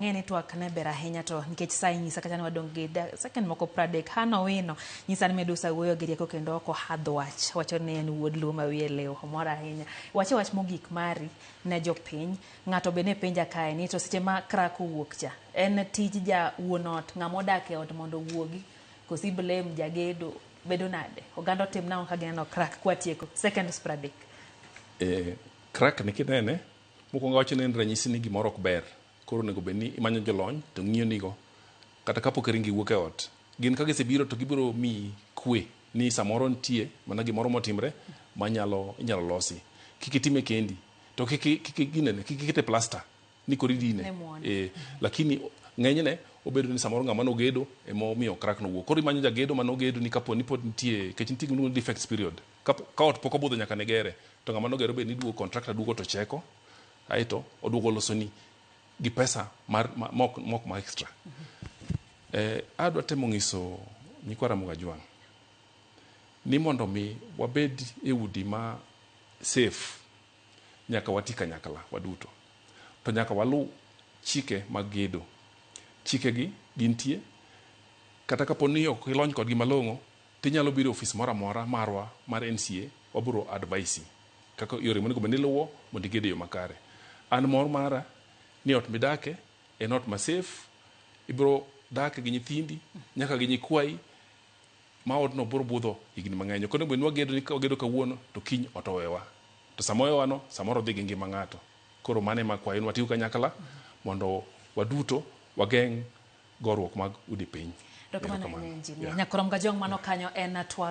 Ang'e ni twak ne ber ahinya to nikech saa inyisa kata ni wadong' gi second moko 30. Hana Owino nyisa ni Medusa wuoyo gi rieko kendo ok ohadh wach. Wacho ni en wuod Luo ma wiye liw. Omor ahinya. Wache wach mogik mari ne jopiny. Ng'ato be ne penja kae ni to seche ma crack owuok cha, en tij ja wuon ot ng'ama odak e ot mondo owuogi koso i blame jagedo bedo nade? Oganda otim nang'o ka gineno crack kwatieko seconds 30. Eh, crack ni kinene, mokwongo awacho ni en ranyisi ni gimoro ok ber. Koro onego bed ni imanyo jolony to ng'iyo nigo. Kata kapok iringo iwuok e ot. Gin ka gisebiro to gibiro miyi kwe ni samoro nitie mana gimoro motimre manyalo inyalo losi. Kik itime kendi. To kik kik ginene, kik ikete plasta ni koro idine. Ne muone. Eh, lakini ng'enyne obedo ni samoro ng'ama nogedo ema omiyo crack no owuok. Koro imanyo jagedo mane ogedo ni kapo ni pod nitie, nikech nitie gima iluongo ni defects period. Ka, ka ot pok obudho nyaka ne gere, to ng'ama nogero bed ni duogo contractor duogo to cheko, aeto oduogo losoni gi pesa mar ma, mok, mok ma extra. Eh, adwa temo nyiso nyikwa Ramogi Ajwang' ni mondo mi wabed e udi ma safe nyaka wati kanyakla waduto. To nyaka waluw chike mag gedo. Chike gi gintie, kata kapo ni ok ilony kodgi malong'o, tinyalo biro e ofis moro amora marwa mar NCA, wabiro advise kaka yore monego bed ni iluwo mondo iged e yo makare. An mor mara ni ot midake en ot ma safe, ibiro dak gi nyithindi nyaka gi nyikwayi ma odno biro budho higni mang'eny. Ok onego bed ni wagedo ni ka wagedo kawuono to kiny ot owewa. To sama owewano, samoro odhi gi ngima ng'ato. Koro mano ema akwayo ni watiyo kanyakla mondo waduto wageng' goruok mag udi piny. Erokamano ahinya engineer. Yeah. Nyakorom Gajwang' mano kanyo en twak.